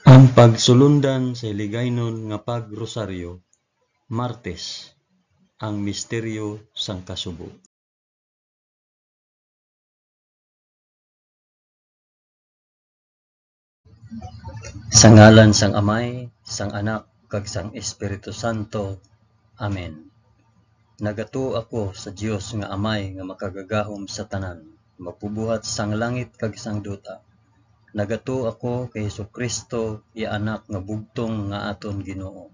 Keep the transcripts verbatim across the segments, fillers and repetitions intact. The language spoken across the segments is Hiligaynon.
Ang pagsulundan sa Hiligaynon nga pag-rosaryo, Martes, ang misteryo sang kasubo. Sa ngalan sang Amay, sang Anak, kag sang Espiritu Santo. Amen. Nagatuo ako sa Dios nga Amay nga makagagahom sa tanan, magbubuhat sang langit kag sang duta. Nagatuo ako kay Jesu-Cristo, iya Anak nga bugtong nga aton Ginoo.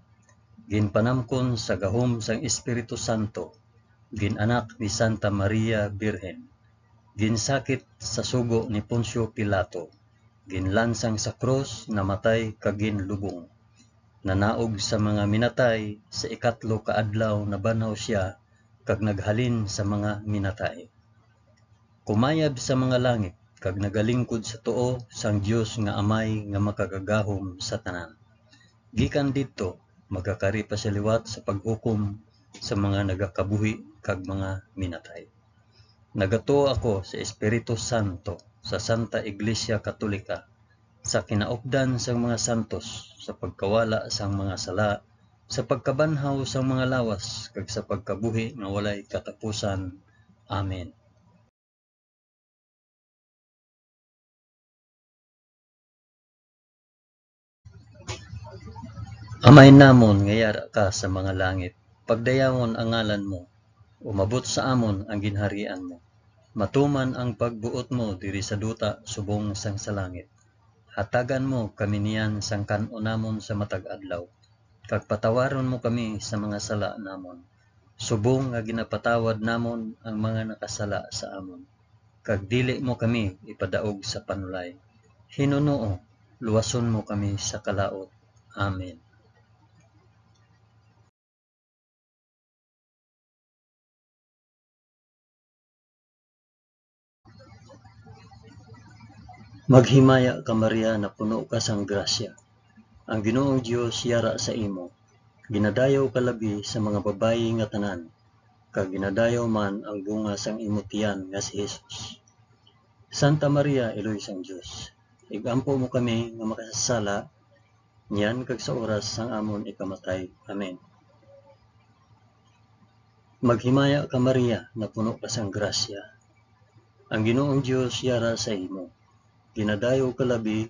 Ginpanamkon sa gahom sang Espiritu Santo, gin-anak ni Santa Maria Birhen. Ginsakit sa sugo ni Poncio Pilato, ginlansang sa krus, namatay kag ginlubong. Nanaog sa mga minatay, sa ikatlo ka adlaw nabanhaw sia, kag naghalin sa mga minatay. Kumayab sa mga langit, kag nagalingkod sa tuo sang Dios nga Amay nga makagagahom sa tanan. Gikan didto, magakari pa sia liwat sa paghukom sa mga nagakabuhi kag mga minatay. Nagatuo ako sa Espiritu Santo, sa Santa Iglesia Katolika, sa kinaupdan sang mga santos, sa pagkawala sang mga sala, sa pagkabanhaw sang mga lawas, kag sa pagkabuhi nga walay katapusan. Amen. Amay namon nga yara ka sa mga langit, pagdayawon ang ngalan mo, umabot sa amon ang ginharian mo, matuman ang pagbuot mo diri sa duta subong sang sa langit. Hatagan mo kami niyan sang kan-o namon sa matag adlaw, kag patawaron mo kami sa mga sala namon, subong nga ginapatawad namon ang mga nakasala sa amon. Kag dili mo kami ipadaog sa panulay. Hinunoo, luwason mo kami sa kalaut. Amen. Maghimaya ka, Maria, napuno ka sang grasya. Ang Ginoong Dios yara sa imo. Ginadayaw ka labi sa mga babayi nga tanan, kag ginadayaw man ang bunga sang imo tiyan nga si Jesus. Santa Maria, Iloy sang Dios, ig-ampo mo kami nga makasasala, niyan kag sa oras sang amon ikamatay. Amen. Maghimaya ka, Maria, napuno ka sang grasya. Ang Ginoong Dios yara sa imo. Ginadayaw ka labi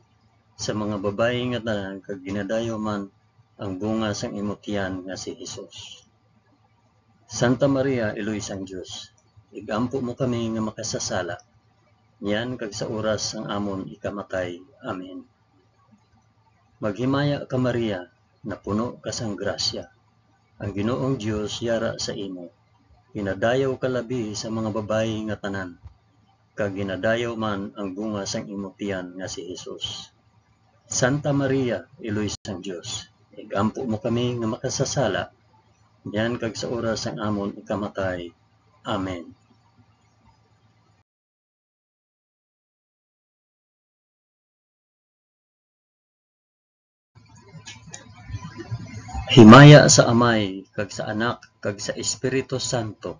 sa mga babayi nga tanan, kag ginadayaw man ang bunga sang imo tiyan nga si Jesus. Santa Maria, Iloy sang Dios, ig-ampo mo kami nga makasasala, niyan kag sa oras sang amon ikamatay. Amen. Maghimaya ka, Maria, napuno ka sang grasya. Ang Ginoong Dios yara sa imo. Ginadayaw ka labi sa mga babayi nga tanan, kag ginadayaw man ang bunga sang imo tiyan nga si Jesus. Santa Maria, Iloy sang Dios, ig-ampo mo kami nga makasasala, niyan kag sa oras sang amon ikamatay. Amen. Himaya sa Amay, kag sa Anak, kag sa Espiritu Santo,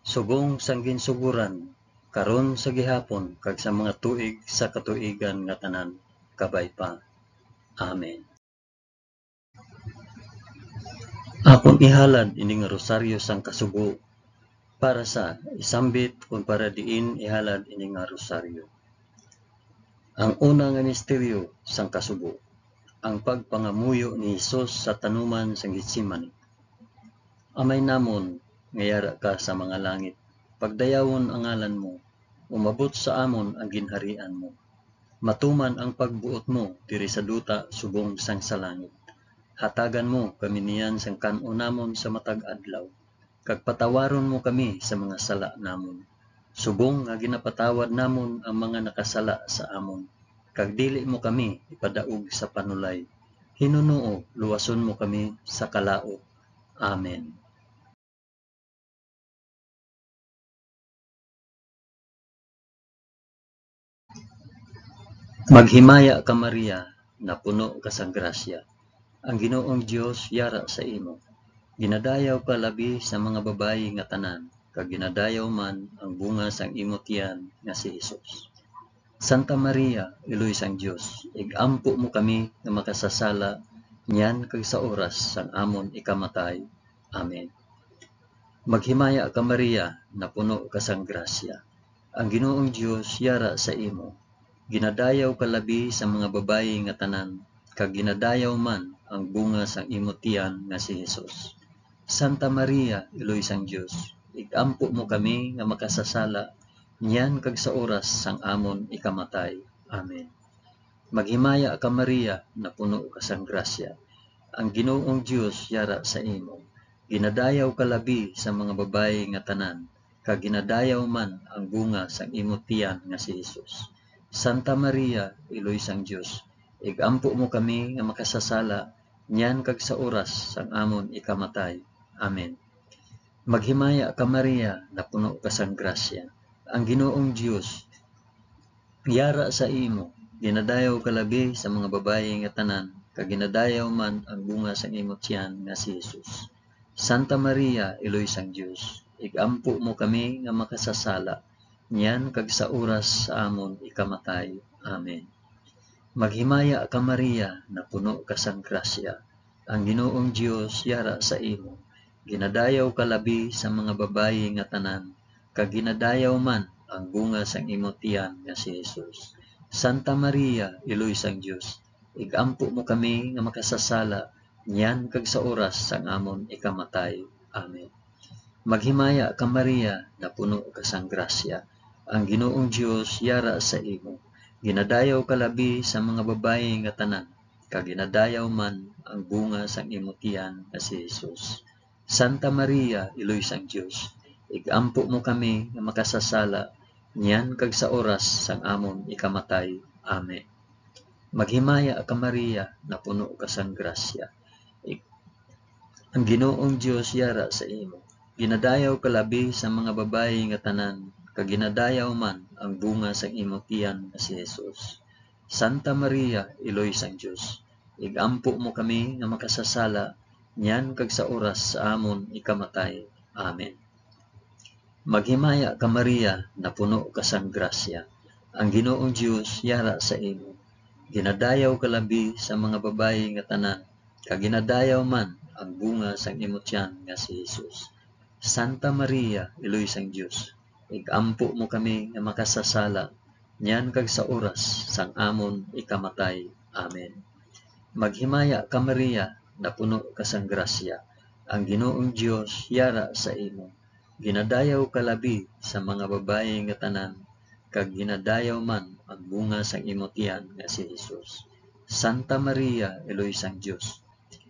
subong sang ginsugoran, karon, sa gihapon, kag sa mga tuig sa katuigan nga tanan. Kabay pa. Amen. Akon ihalad ini nga rosaryo sang kasubo, para sa isambit kon para diin ihalad ini nga rosaryo. Ang una nga misteryo sang kasubo, ang pagpangamuyo ni Jesus sa tanuman sang Getsemani. Amay namon nga yara ka sa mga langit, pagdayawon ang ngalan mo, umabot sa amon ang ginharian mo. Matuman ang pagbuot mo diri sa duta subong sang sa langit. Hatagan mo kami niyan sang kan-on namon sa matag adlaw, kag patawaron mo kami sa mga sala namon, subong nga ginapatawad namon ang mga nakasala sa amon, kag dili mo kami ipadaog sa panulay. Hinunoo, luwason mo kami sa kalaut. Amen. Maghimaya ka, Maria, napuno ka sang grasya. Ang Ginoong Dios yara sa imo. Ginadayaw ka labi sa mga babayi nga tanan, kag ginadayaw man ang bunga sang imo tiyan nga si Jesus. Santa Maria, Iloy sang Dios, ig-ampo mo kami nga makasasala niyan kag sa oras sang amon ikamatay. Amen. Maghimaya ka, Maria, napuno ka sang grasya. Ang Ginoong Dios yara sa imo. Ginadayaw ka labi sa mga babayi nga tanan, kag ginadayaw man ang bunga sang imo tiyan nga si Jesus. Santa Maria, Iloy sang Dios, ig-ampo mo kami nga makasasala niyan kag sa oras sang amon ikamatay. Amen. Maghimaya ka, Maria, napuno ka sang grasya. Ang Ginoong Dios yara sa imo. Ginadayaw ka labi sa mga babayi nga tanan, kag ginadayaw man ang bunga sang imo tiyan nga si Jesus. Santa Maria, Iloy sang Dios, ig-ampo mo kami nga makasasala niyan kag sa oras sang amon ikamatay. Amen. Maghimaya ka, Maria, napuno ka sang grasya. Ang Ginoong Dios yara sa imo. Ginadayaw ka labi sa mga babayi nga tanan, kag ginadayaw man ang bunga sang imo tiyan nga si Jesus. Santa Maria, Iloy sang Dios, ig-ampo mo kami nga makasasala niyan kag sa oras sa amon ikamatay. Amen. Maghimaya ka, Maria, napuno ka sang grasya. Ang Ginoong Dios yara sa imo. Ginadayaw ka labi sa mga babayi nga tanan, kag ginadayaw man ang bunga sang imo tiyan nga si Jesus. Santa Maria, Iloy sang Dios, ig-ampo mo kami nga makasasala niyan kag sa oras sang amon ikamatay. Amen. Maghimaya ka, Maria, napuno ka sang grasya. Ang Ginoong Dios yara sa imo. Ginadayaw ka labi sa mga babayi nga tanan, kag ginadayaw man ang bunga sang imo tiyan nga si Jesus. Santa Maria, Iloy sang Dios, ig-ampo mo kami nga makasasala niyan kag sa oras sang amon ikamatay. Amen. Maghimaya ka, Maria, napuno ka sang grasya. Ig-, ang Ginoong Dios yara sa imo. Ginadayaw ka labi sa mga babayi nga tanan, kag ginadayaw man ang bunga sang imo tiyan nga si Jesus. Santa Maria, Iloy sang Dios, ig-ampo mo kami nga makasasala niyan kag sa oras sa amon ikamatay. Amen. Maghimaya ka, Maria, napuno ka sang grasya. Ang Ginoong Dios yara sa imo. Ginadayaw ka labi sa mga babayi nga tanan, kag ginadayaw man ang bunga sang imo tiyan nga si Jesus. Santa Maria, Iloy sang Dios, ig-ampo mo kami nga makasasala niyan kag sa oras sang amon ikamatay. Amen. Maghimaya ka, Maria, napuno ka sang grasya. Ang Ginoong Dios yara sa imo. Ginadayaw ka labi sa mga babayi nga tanan, kag ginadayaw man ang bunga sang imo tiyan nga si Jesus. Santa Maria, Iloy sang Dios,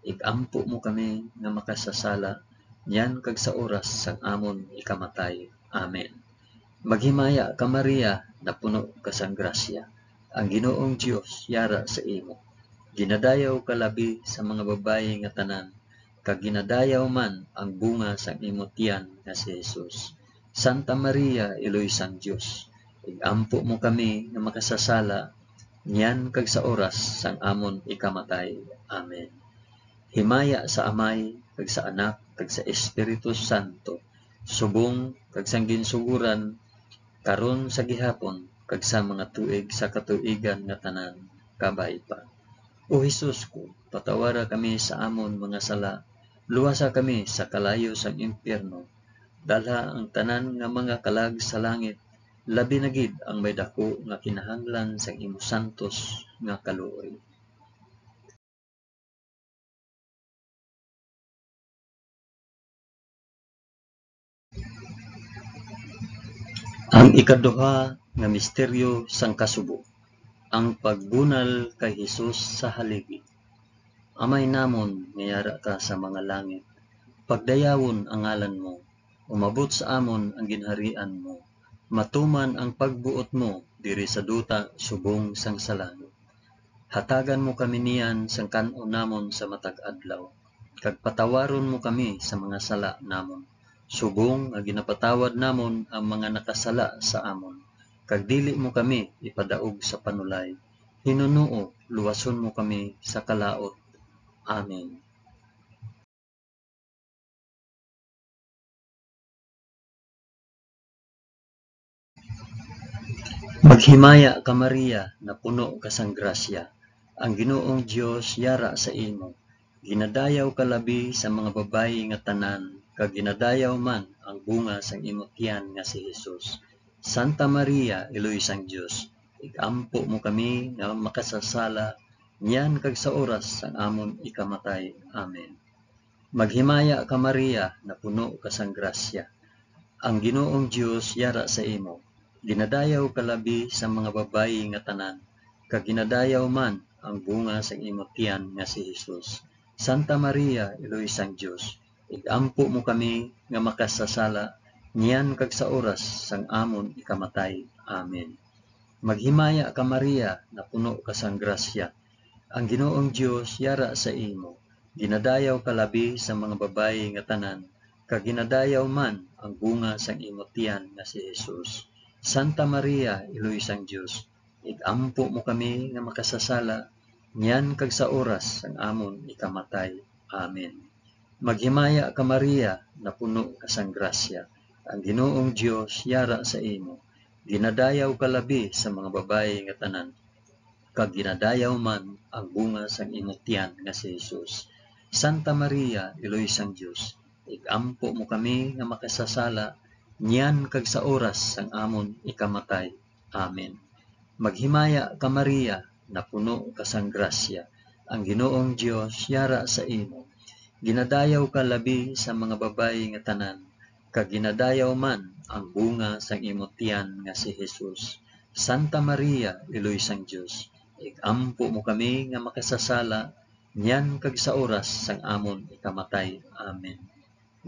ig-ampo mo kami nga makasasala niyan kag sa oras sang amon ikamatay. Amen. Maghimaya ka, Maria, napuno ka sang grasya. Ang Ginoong Dios yara sa imo. Ginadayaw ka labi sa mga babayi nga tanan, kag ginadayaw man ang bunga sang imo tiyan nga si Jesus. Santa Maria, Iloy sang Dios, ig-ampo mo kami nga makasasala niyan kag sa oras sang amon ikamatay. Amen. Himaya sa Amay, kag sa Anak, kag sa Espiritu Santo, subong kag sang ginsugoran, karon, sa gihapon, kag sa mga tuig sa katuigan nga tanan. Kabay pa. O Jesus ko, patawara kami sa amon mga sala, luwasa kami sa kalayo sang impyerno, dalha ang tanan nga mga kalag sa langit, labi na gid ang may daku nga kinahanglan sang imo santos nga kaluoy. Ang ikaduha nga misteryo sang kasubo, ang pagbunal kay Jesus sa haligi. Amay namon nga yara ka sa mga langit, pagdayawon ang ngalan mo, umabot sa amon ang ginharian mo, matuman ang pagbuot mo diri sa duta subong sang sa langit. Hatagan mo kami niyan sang kan-on namon sa matag adlaw, kag patawaron mo kami sa mga sala namon, subong nga ginapatawad namon ang mga nakasala sa amon, kag dili mo kami ipadaog sa panulay. Hinunoo, luwason mo kami sa kalaut. Amen. Maghimaya ka, Maria, napuno ka sang grasya, ang Ginoong Dios yara sa imo. Ginadayaw ka labi sa mga babayi nga tanan, kag ginadayaw man ang bunga sang imo tiyan nga si Jesus. Santa Maria, Iloy sang Dios, ig-ampo mo kami nga makasasala, niyan kag sa oras sang amon ikamatay. Amen. Maghimaya ka, Maria, napuno ka sang grasya. Ang Ginoong Dios yara sa imo. Ginadayaw ka labi sa mga babayi nga tanan, kag ginadayaw man ang bunga sang imo tiyan nga si Jesus. Santa Maria, Iloy sang Dios, ig-ampo mo kami nga makasasala, niyan kag sa oras sang amon ikamatay. Amen. Maghimaya ka, Maria, napuno ka sang grasya. Ang Ginoong Dios yara sa imo. Ginadayaw ka labi sa mga babayi nga tanan, kag ginadayaw man ang bunga sang imo tiyan nga si Jesus. Santa Maria, Iloy sang Dios, ig-ampo mo kami nga makasasala, niyan kag sa oras sang amon ikamatay. Amen. Maghimaya ka, Maria, napuno ka sang grasya. Ang Ginoong Dios yara sa imo. Ginadayaw ka labi sa mga babayi nga tanan, kag ginadayaw man ang bunga sang imo tiyan nga si Jesus. Santa Maria, Iloy sang Dios, ig-ampo mo kami nga makasasala, niyan kag sa oras sang amon ikamatay. Amen. Maghimaya ka, Maria, napuno ka sang grasya, ang Ginoong Dios yara sa imo. Ginadayaw ka labi sa mga babayi nga tanan, kag ginadayaw man ang bunga sang imo tiyan nga si Jesus. Santa Maria, Iloy sang Dios, ig-ampo mo kami nga makasasala, niyan kag sa oras sang amon ikamatay. Amen.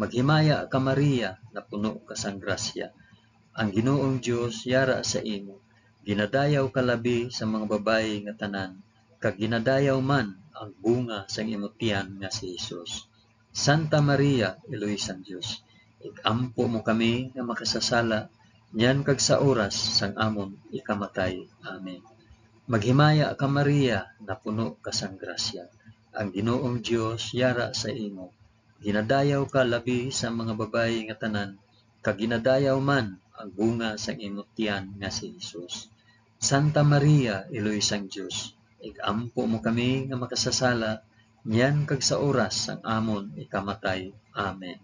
Maghimaya ka, Maria, napuno ka sang grasya. Ang Ginoong Dios yara sa imo. Ginadayaw ka labi sa mga babayi nga tanan, kag ginadayaw man ang bunga sang imo tiyan nga si Jesus. Santa Maria, Iloy sang Dios, ig-ampo mo kami nga makasasala, niyan kag sa oras sang amon ikamatay. Amen. Maghimaya ka, Maria, napuno ka sang grasya. Ang Ginoong Dios yara sa imo. Ginadayaw ka labi sa mga babayi nga tanan, kag ginadayaw man ang bunga sang imo tiyan nga si Jesus. Santa Maria, Iloy sang Dios, ig-ampo mo kami nga makasasala, niyan kag sa oras sang amon ikamatay. Amen.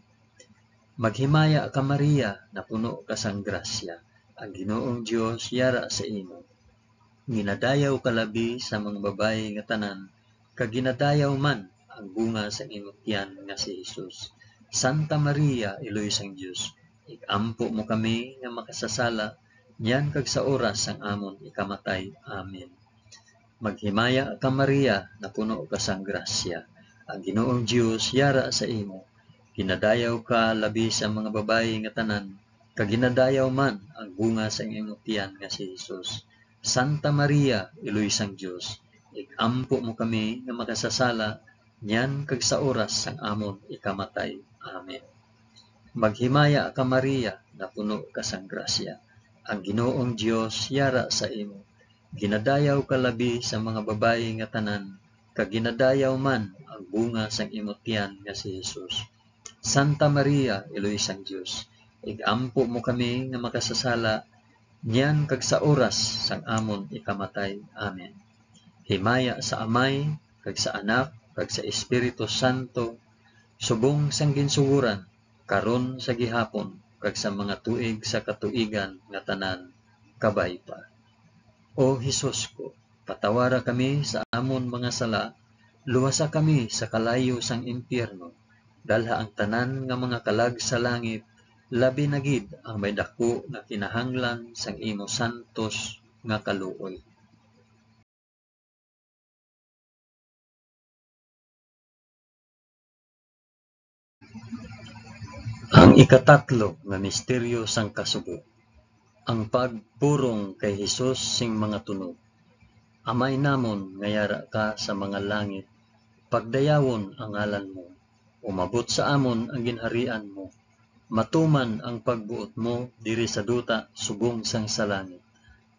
Maghimaya ka, Maria, napuno ka sang grasya, ang Ginoong Dios yara sa imo. Ginadayaw ka labi sa mga babayi nga tanan, kag ginadayaw man ang bunga sang imo tiyan nga si Jesus. Santa Maria, Iloy sang Dios, ig-ampo mo kami nga makasasala, niyan kag sa oras sang amon ikamatay. Amen. Maghimaya ka, Maria, napuno ka sang grasya. Ang Ginoong Dios yara sa imo. Ginadayaw ka labi sa mga babayi nga tanan, kag ginadayaw man ang bunga sang imo tiyan nga si Jesus. Santa Maria, Iloy sang Dios, ig-ampo mo kami nga makasasala, niyan kag sa oras sang amon ikamatay. Amen. Maghimaya ka, Maria, napuno ka sang grasya. Ang Ginoong Dios yara sa imo. Ginadayaw ka labi sa mga babayi nga tanan, kag ginadayaw man ang bunga sang imo tiyan nga si Jesus. Santa Maria, Iloy sang Dios, ig-ampo mo kami nga makasasala, niyan kag sa oras sang amon ikamatay. Amen. Himaya sa Amay, kag sa Anak, kag sa Espiritu Santo, subong sang ginsugoran, karon, sa gihapon, kag sa mga tuig sa katuigan nga tanan. Kabay pa. O Jesus ko, patawara kami sa amon mga sala, luwasa kami sa kalayo sang impyerno, dalha ang tanan nga mga kalag sa langit, labi na gid ang may daku nga kinahanglan sang imo santos nga kaluoy. Ang ikatatlo nga misteryo sang kasubo, ang pagpurong kay Jesus sing mga tunog. Amay namon nga yara ka sa mga langit, pagdayawon ang ngalan mo. Umabot sa amon ang ginharian mo. Matuman ang pagbuot mo diri sa duta subong sang sa langit.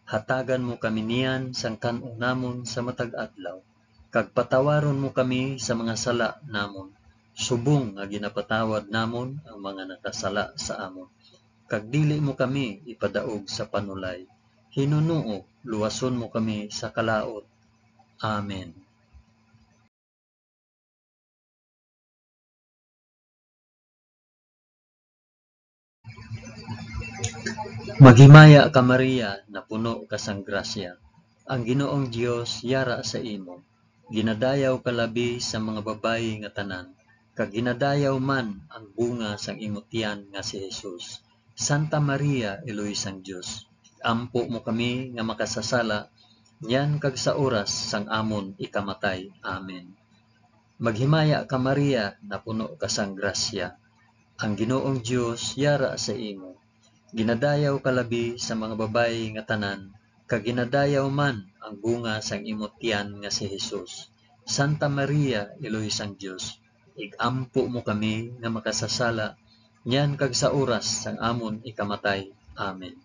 Hatagan mo kami niyan sang kan-o namon sa matag adlaw, kag patawaron mo kami sa mga sala namon, subong nga ginapatawad namon ang mga nakasala sa amon. Kag dili mo kami ipadaog sa panulay, Hinunoo, luwason mo kami sa kalaut. Amen. Maghimaya ka, Maria, napuno ka sang grasya. Ang Ginoong Dios yara sa imo. Ginadayaw ka labi sa mga babayi nga tanan, kag ginadayaw man ang bunga sang imo tiyan nga si Jesus. Santa Maria, Iloy sang Dios, ampo mo kami nga makasasala, niyan kag sa oras sang amon ikamatay. Amen. Maghimaya ka, Maria, napuno ka sang grasya. Ang Ginoong Dios yara sa imo. Ginadayaw ka labi sa mga babayi nga tanan, kag ginadayaw man ang bunga sang imo tiyan nga si Jesus. Santa Maria, Iloy sang Dios, ig-ampo mo kami nga makasasala, niyan kag sa oras sang amon ikamatay. Amen.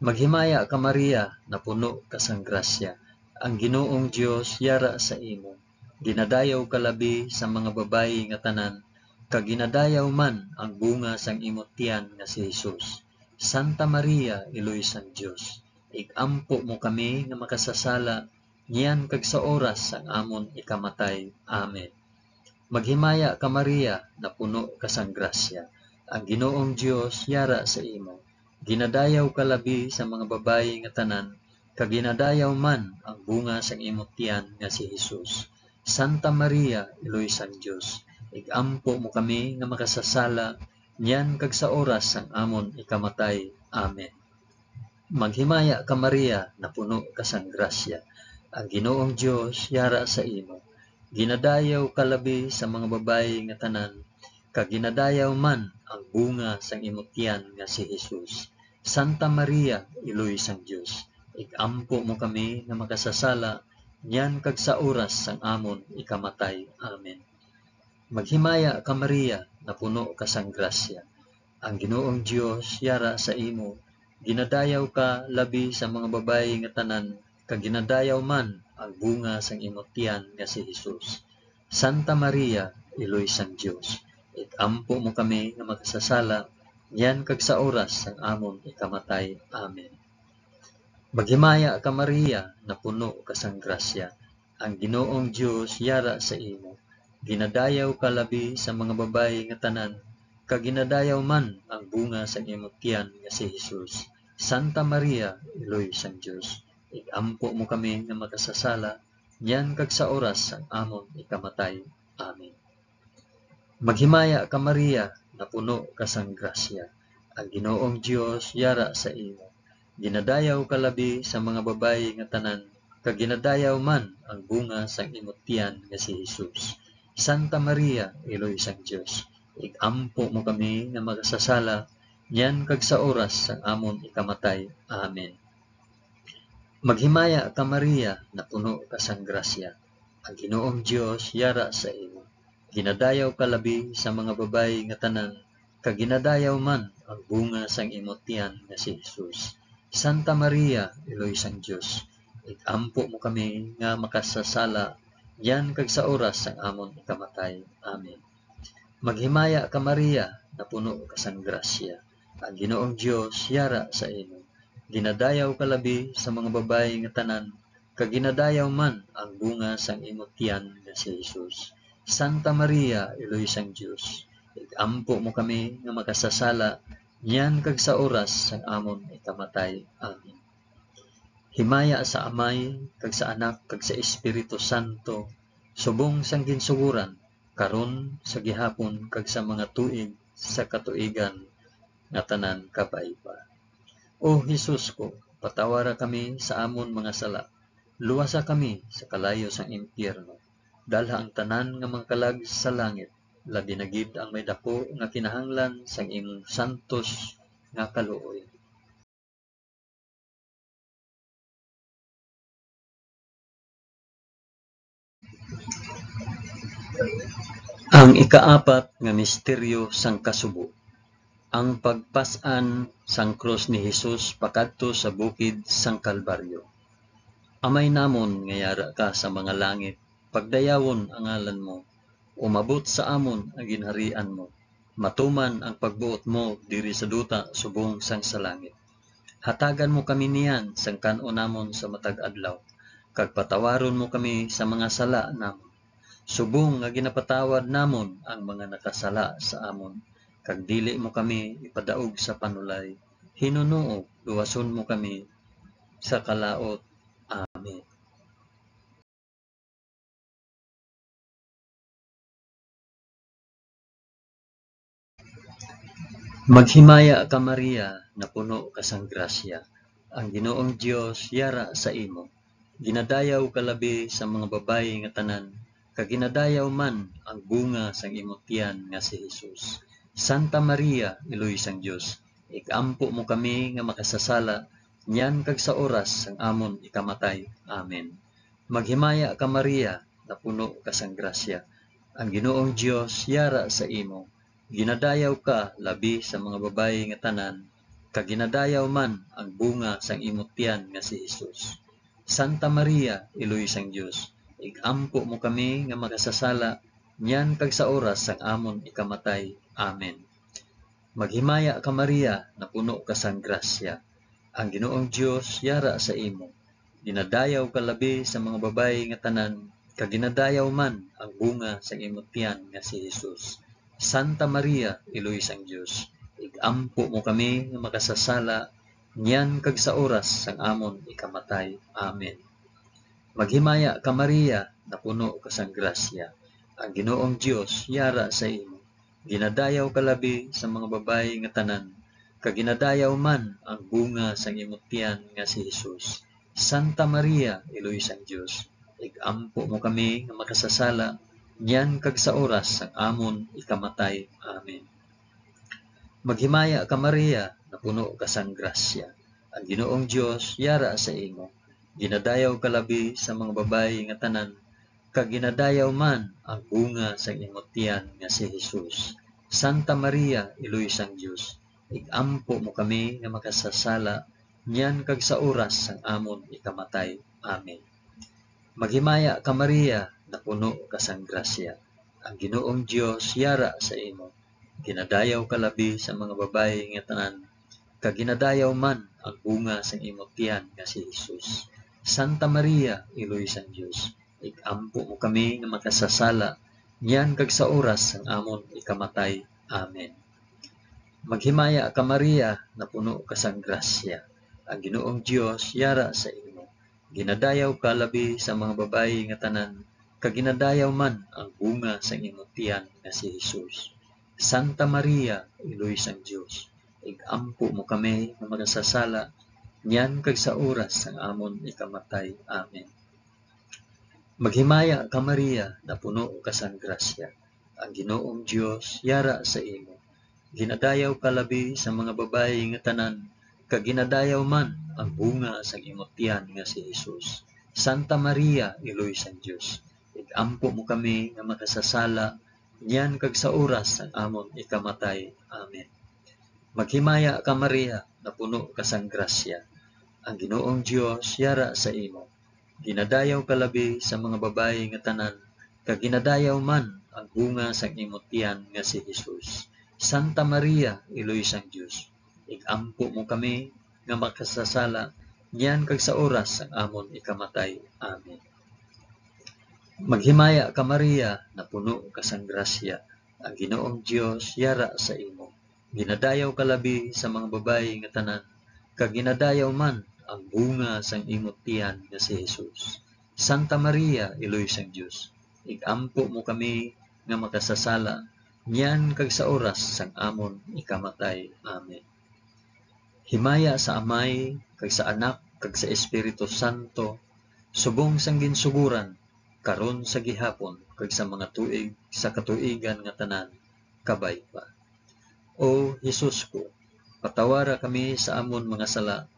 Maghimaya ka, Maria, napuno ka sang grasya. Ang Ginoong Dios yara sa imo. Ginadayaw ka labi sa mga babayi nga tanan, kag ginadayaw man ang bunga sang imo tiyan nga si Jesus. Santa Maria, Iloy sang Dios, ig-ampo mo kami nga makasasala, niyan kag sa oras sang amon ikamatay. Amen. Maghimaya ka, Maria, napuno ka sang grasya. Ang Ginoong Dios yara sa imo. Ginadayaw ka labi sa mga babayi nga tanan, kag ginadayaw man ang bunga sang imo tiyan nga si Jesus. Santa Maria, Iloy sang Dios, ig-ampo mo kami nga makasasala, niyan kag sa oras sang amon ikamatay. Amen. Maghimaya ka, Maria, napuno ka sang grasya. Ang Ginoong Dios yara sa imo. Ginadayaw ka labi sa mga babayi nga tanan, kag ginadayaw man ang bunga sang imo tiyan nga si Jesus. Santa Maria, Iloy sang Dios, ig-ampo mo kami nga makasasala, niyan kag sa oras sang amon ikamatay. Amen. Maghimaya ka, Maria, napuno ka sang grasya. Ang Ginoong Dios yara sa imo. Ginadayaw ka labi sa mga babayi nga tanan, kag ginadayaw man ang bunga sang imo tiyan nga si Jesus. Santa Maria, Iloy sang Dios, ig-ampo mo kami nga makasasala, niyan kag sa oras sang amon ikamatay. Amen. Maghimaya ka, Maria, napuno ka sang grasya. Ang Ginoong Dios yara sa imo. Ginadayaw ka labi sa mga babayi nga tanan, kag ginadayaw man ang bunga sang imo tiyan nga si Jesus. Santa Maria, Iloy sang Dios, ig-ampo mo kami nga makasasala, niyan kag sa oras sang amon ikamatay. Amen. Maghimaya ka, Maria, napuno ka sang grasya. Ang Ginoong Dios yara sa imo. Ginadayaw ka labi sa mga babayi nga tanan, kag ginadayaw man ang bunga sang imo tiyan nga si Jesus. Santa Maria, Iloy sang Dios, ig-ampo mo kami nga makasasala, niyan kag sa oras sang amon ikamatay. Amen. Maghimaya ka, Maria, napuno ka sang grasya. Ang Ginoong Dios yara sa imo. Ginadayaw ka labi sa mga babayi nga tanan, kag ginadayaw man ang bunga sang imo tiyan nga si Jesus. Santa Maria, Iloy sang Dios, ig-ampo mo kami nga makasasala, niyan kag sa oras sang amon ikamatay. Amen. Maghimaya ka, Maria, napuno ka sang grasya. Ang Ginoong Dios yara sa imo. Ginadayaw ka labi sa mga babayi nga tanan, kag ginadayaw man ang bunga sang imo tiyan nga si Jesus. Santa Maria, Iloy sang Dios, ig-ampo mo kami nga makasasala, niyan kag sa oras sang amon ikamatay. Amen. Himaya sa Amay, kag sa Anak, kag sa Espiritu Santo, subong sang ginsugoran, karon, sa gihapon, kag sa mga tuig sa katuigan nga tanan. Kabay pa. O Jesus ko, patawara kami sa amon mga sala, luwasa kami sa kalayo sang impyerno, dalha ang tanan nga mga kalag sa langit, labi na gid ang may daku nga kinahanglan sang imong santos nga kaluoy. Ang ikaapat nga misteryo sang kasubo, ang pagpas-an sang krus ni Jesus pakadto sa bukid sang Kalbaryo. Amay namon nga yara ka sa mga langit, pagdayawon ang ngalan mo, umabot sa amon ang ginharian mo, matuman ang pagbuot mo diri sa duta subong sang sa langit. Hatagan mo kami niyan sang kan-on namon sa matag adlaw, kag patawaron mo kami sa mga sala namon, subong nga ginapatawad namon ang mga nakasala sa amon, kag dili mo kami ipadaog sa panulay. Hinunoo, luwason mo kami sa kalaut. Amen. Maghimaya ka, Maria, napuno ka sang grasya, ang Ginoong Dios yara sa imo. Ginadayaw ka labi sa mga babayi nga tanan, kag ginadayaw man ang bunga sang imo tiyan nga si Jesus. Santa Maria, Iloy sang Dios, ig-ampo mo kami nga makasasala, niyan kag sa oras sang amon ikamatay. Amen. Maghimaya ka, Maria, napuno ka sang grasya. Ang Ginoong Dios yara sa imo. Ginadayaw ka labi sa mga babayi nga tanan, kag ginadayaw man ang bunga sang imo tiyan nga si Jesus. Santa Maria, Iloy sang Dios, ig-ampo mo kami nga makasasala, niyan kag sa oras sang amon ikamatay. Amen. Maghimaya ka, Maria, napuno ka sang grasya. Ang Ginoong Dios yara sa imo. Ginadayaw ka labi sa mga babayi nga tanan, kag ginadayaw man ang bunga sang imo tiyan nga si Jesus. Santa Maria, Iloy sang Dios, ig-ampo mo kami nga makasasala, niyan kag sa oras sang amon ikamatay. Amen. Maghimaya ka, Maria, napuno ka sang grasya. Ang Ginoong Dios yara sa imo. Ginadayaw ka labi sa mga babayi nga tanan, kag ginadayaw man ang bunga sang imo tiyan nga si Jesus. Santa Maria, Iloy sang Dios, ig-ampo mo kami nga makasasala, niyan kag sa oras sang amon ikamatay. Amen. Maghimaya ka, Maria, napuno ka sang grasya. Ang Ginoong Dios yara sa imo. Ginadayaw ka labi sa mga babayi nga tanan, kag ginadayaw man ang bunga sang imo tiyan nga si Jesus. Santa Maria, Iloy sang Dios, ig-ampo mo kami nga makasasala, niyan kag sa oras sang amon ikamatay. Amen. Maghimaya ka, Maria, napuno ka sang grasya. Ang Ginoong Dios yara sa imo. Ginadayaw ka labi sa mga babayi nga tanan, kag ginadayaw man ang bunga sang imo tiyan nga si Jesus. Santa Maria, Iloy sang Dios, ig-ampo mo kami nga makasasala, niyan kag sa oras sang amon ikamatay. Amen. Maghimaya ka, Maria, napuno ka sang grasya. Ang Ginoong Dios yara sa imo. Ginadayaw ka labi sa mga babayi nga tanan, kag ginadayaw man ang bunga sang imo tiyan nga si Jesus. Santa Maria, Iloy sang Dios, ig-ampo mo kami nga makasasala, niyan kag sa oras sang amon ikamatay. Amen. Maghimaya ka, Maria, napuno ka sang grasya. Ang Ginoong Dios yara sa imo. Ginadayaw ka labi sa mga babayi nga tanan, kag ginadayaw man ang bunga sang imo tiyan nga si Jesus. Santa Maria, Iloy sang Dios, ig-ampo mo kami nga makasasala, niyan kag sa oras sang amon ikamatay. Amen. Maghimaya ka, Maria, napuno ka sang grasya. Ang Ginoong Dios yara sa imo. Ginadayaw ka labi sa mga babayi nga tanan, kag ginadayaw man ang bunga sang imo tiyan nga si Jesus. Santa Maria, Iloy sang Dios, ig-ampo mo kami nga makasasala, niyan kag sa oras sang amon ikamatay. Amen. Maghimaya ka, Maria, napuno ka sang grasya, ang Ginoong Dios yara sa imo. Ginadayaw ka labi sa mga babayi nga tanan, kag ginadayaw man ang bunga sang imo tiyan nga si Jesus. Santa Maria, Iloy sang Dios, ig-ampo mo kami nga makasasala, niyan kag sa oras sang amon ikamatay. Amen. Himaya sa Amay, kag sa Anak, kag sa Espiritu Santo, subong sang ginsuguran, karon, sa gihapon, kag sa mga tuig sa katuigan nga tanan. Kabay pa. O Jesus ko, patawara kami sa amon mga sala,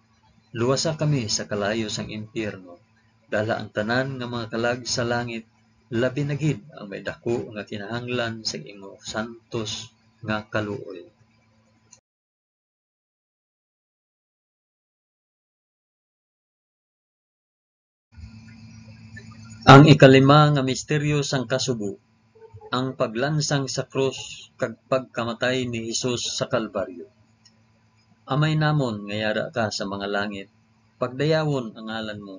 luwasa kami sa kalayo sang impyerno, dala ang tanan nga mga kalag sa langit, labi na gid ang may daku nga kinahanglan sang imo santos nga kaluoy. Ang ikalima nga misteryo sang kasubo, ang paglansang sa krus kag pagkamatay ni Jesus sa Kalbaryo. Amay namon nga yara ka sa mga langit, pagdayawon ang ngalan mo.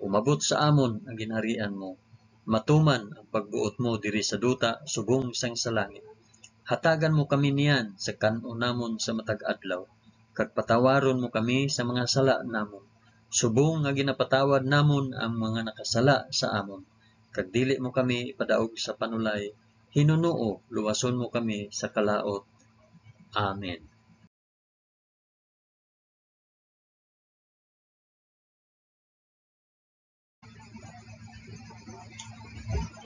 Umabot sa amon ang ginharian mo. Matuman ang pagbuot mo diri sa duta subong sang sa langit. Hatagan mo kami niyan sa kan-on namon sa matag adlaw, kag patawaron mo kami sa mga sala namon, subong nga ginapatawad namon ang mga nakasala sa amon. Kag dili mo kami ipadaog sa panulay, hinunoo, luwason mo kami sa kalaut. Amen.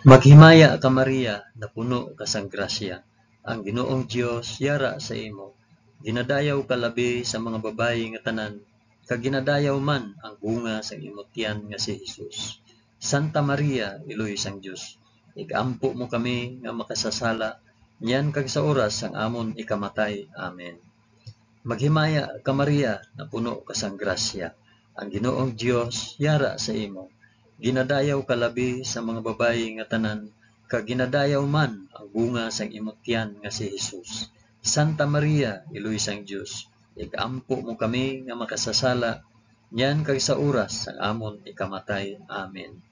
Maghimaya ka, Maria, napuno ka sang grasya. Ang Ginoong Dios yara sa imo. Ginadayaw ka labi sa mga babayi nga tanan, kag ginadayaw man ang bunga sang imo tiyan nga si Jesus. Santa Maria, Iloy sang Dios, ig-ampo mo kami nga makasasala, niyan kag sa oras sang amon ikamatay. Amen. Maghimaya ka, Maria, napuno ka sang grasya. Ang Ginoong Dios yara sa imo. Ginadayaw ka labi sa mga babayi nga tanan, kag ginadayaw man ang bunga sang imo tiyan nga si Jesus. Santa Maria, Iloy sang Dios, ig-ampo mo kami nga makasasala, niyan kag sa oras sang amon ikamatay. Amen.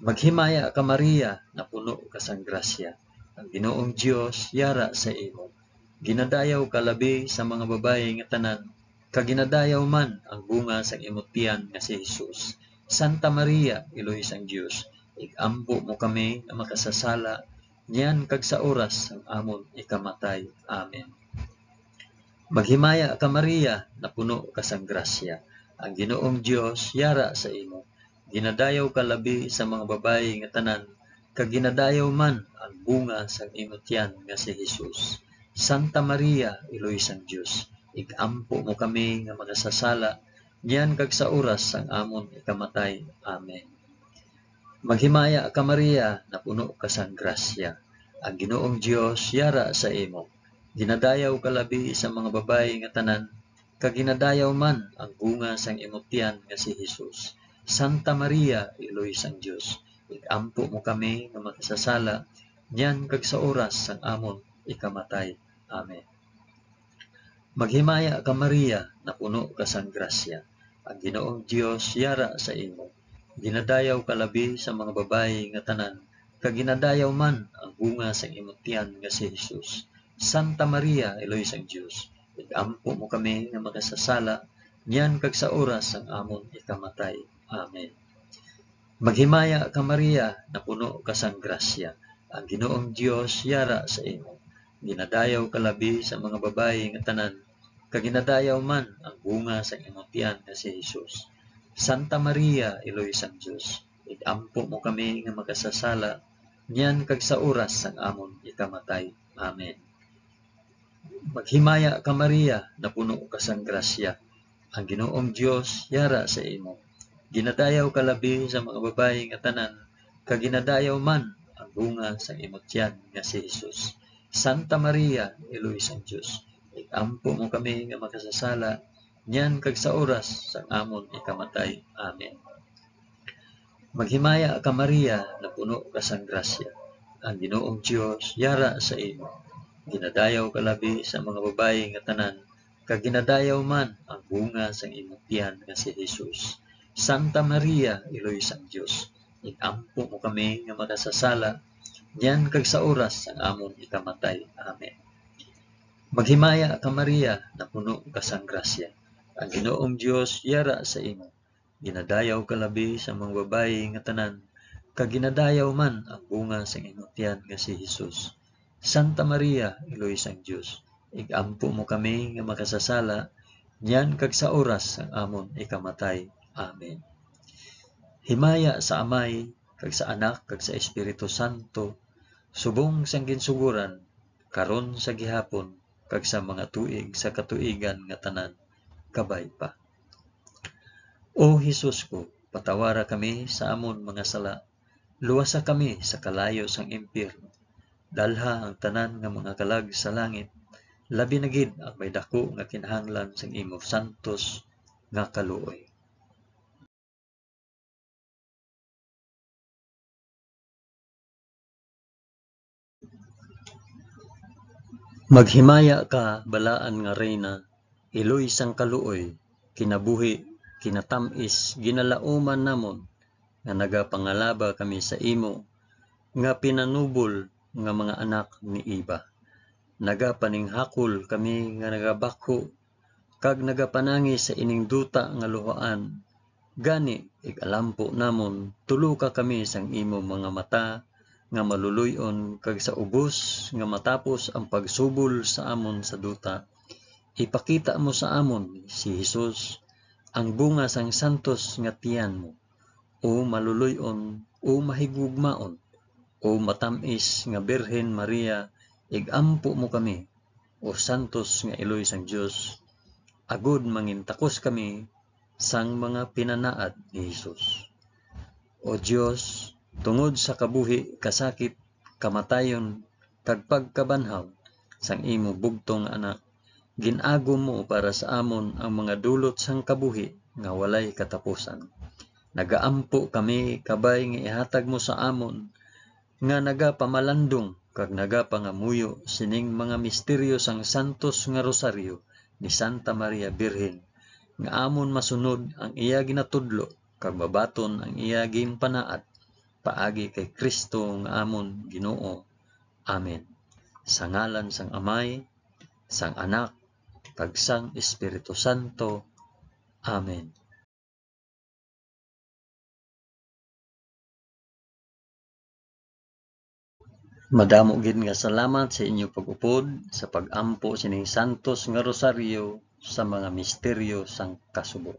Maghimaya ka, Maria, napuno ka sang grasya. Ang Ginoong Dios yara sa imo. Ginadayaw ka labi sa mga babayi nga tanan, kag ginadayaw man ang bunga sang imo tiyan nga si Jesus. Santa Maria, Iloy sang Dios, ig-ampo mo kami nga makasasala, niyan kag sa oras sang amon ikamatay. Amen. Maghimaya ka, Maria, napuno ka sang grasya. Ang Ginoong Dios yara sa imo. Ginadayaw ka labi sa mga babayi nga tanan, kag ginadayaw man ang bunga sang imo tiyan nga si Jesus. Santa Maria, Iloy sang Dios, ig-ampo mo kami nga makasasala, niyan kag sa oras sang amon ikamatay. Amen. Maghimaya ka, Maria, napuno ka sang grasya. Ang Ginoong Dios yara sa imo. Ginadayaw ka labi sa mga babayi nga tanan, kag ginadayaw man ang bunga sang imo tiyan nga si Jesus. Santa Maria, Iloy sang Dios, ig-ampo mo kami nga makasasala, niyan kag sa oras sang amon ikamatay. Amen. Maghimaya ka, Maria, napuno ka sang grasya. Ang Ginoong Dios yara sa imo. Ginadayaw ka labi sa mga babayi nga tanan, kag ginadayaw man ang bunga sang imo tiyan nga si Jesus. Santa Maria, Iloy sang Dios, ig-ampo mo kami nga makasasala, niyan kag sa oras sang amon ikamatay. Amen. Maghimaya ka, Maria, napuno ka sang grasya. Ang Ginoong Dios yara sa imo. Ginadayaw ka labi sa mga babayi nga tanan, kag ginadayaw man ang bunga sang imo tiyan nga si Jesus. Santa Maria, Iloy sang Dios, ig-ampo mo kami nga makasasala, niyan kag sa oras sang amon ikamatay. Amen. Maghimaya ka, Maria, napuno ka sang grasya. Ang Ginoong Dios yara sa imo. Ginadayaw ka labi sa mga babayi nga tanan, kag ginadayaw man ang bunga sang imo tiyan nga si Jesus. Santa Maria, Iloy sang Dios, ig-ampo mo kami nga makasasala, niyan kag sa oras sang amon ikamatay. Amen. Maghimaya ka, Maria, napuno ka sang grasya. Ang Ginoong Dios yara sa imo. Ginadayaw ka labi sa mga babayi nga tanan, kag ginadayaw man ang bunga sang imo tiyan nga si Jesus. Santa Maria, Iloy sang Dios, ig-ampo mo kami nga makasasala, niyan kag sa oras sang amon ikamatay. Amen. Maghimaya ka, Maria, napuno ka sang grasya. Ang Ginoong Dios yara sa imo. Ginadayaw ka labi sa mga babayi nga tanan, kag ginadayaw man ang bunga sang imo tiyan nga si Jesus. Santa Maria, Iloy sang Dios, ig-ampo mo kami nga makasasala, niyan kag sa oras sang amon ikamatay. Amen. Himaya sa Amay, kag sa Anak, kag sa Espiritu Santo, subong sang ginsugoran, karon, sa gihapon, kag sa mga tuig sa katuigan nga tanan. Kabay pa. O Jesus ko, patawara kami sa amon mga sala, luwasa kami sa kalayo sang impyerno, dalha ang tanan nga mga kalag sa langit, labi na gid ang may daku nga kinahanglan sang imo santos nga kaluoy. Maghimaya ka, balaan nga Reyna, iloy sang kaluoy, kinabuhi, kinatam-is, ginalauman namon, nga nagapangalaba kami sa imo, nga pinanubol nga mga anak ni Eva. Nagapaninghakol kami nga nagabakho, kag nagapanangi sa ining duta nga luhaan. Gani, ig-alampo namon, tuloka kami sang imo mga mata nga maluloy-on, kag sa ubos nga matapos ang pagsubol sa amon sa duta, ipakita mo sa amon si Jesus, ang bunga sang santos nga tiyan mo. O maluloy-on, o mahigugmaon, o matam-is nga Birhen Maria, ig-ampo mo kami, o santos nga iloy sang Dios, agod mangintakos kami sang mga pinanaad ni Jesus. O Dios, tungod sa kabuhi, kasakit, kamatayon, kag pagkabanhaw sang imo bugtong nga Anak, gin-agom mo para sa amon ang mga dulot sang kabuhi nga walay katapusan. Nagaampo kami kabay nga ihatag mo sa amon nga nagapamalandong kag nagapangamuyo sining mga misteryo sang santos nga rosaryo ni Santa Maria Birhen, nga amon masunod ang iya ginatudlo kag mabaton ang iya ginpanaad, paagi kay Cristo nga amon Ginoo. Amen. Sa ngalan sang Amay, sang Anak, kag sang Espiritu Santo. Amen. Madamo gid nga salamat sa inyo pag-upod sa pag-ampo sining santos nga rosaryo sa mga misteryo sang kasubo.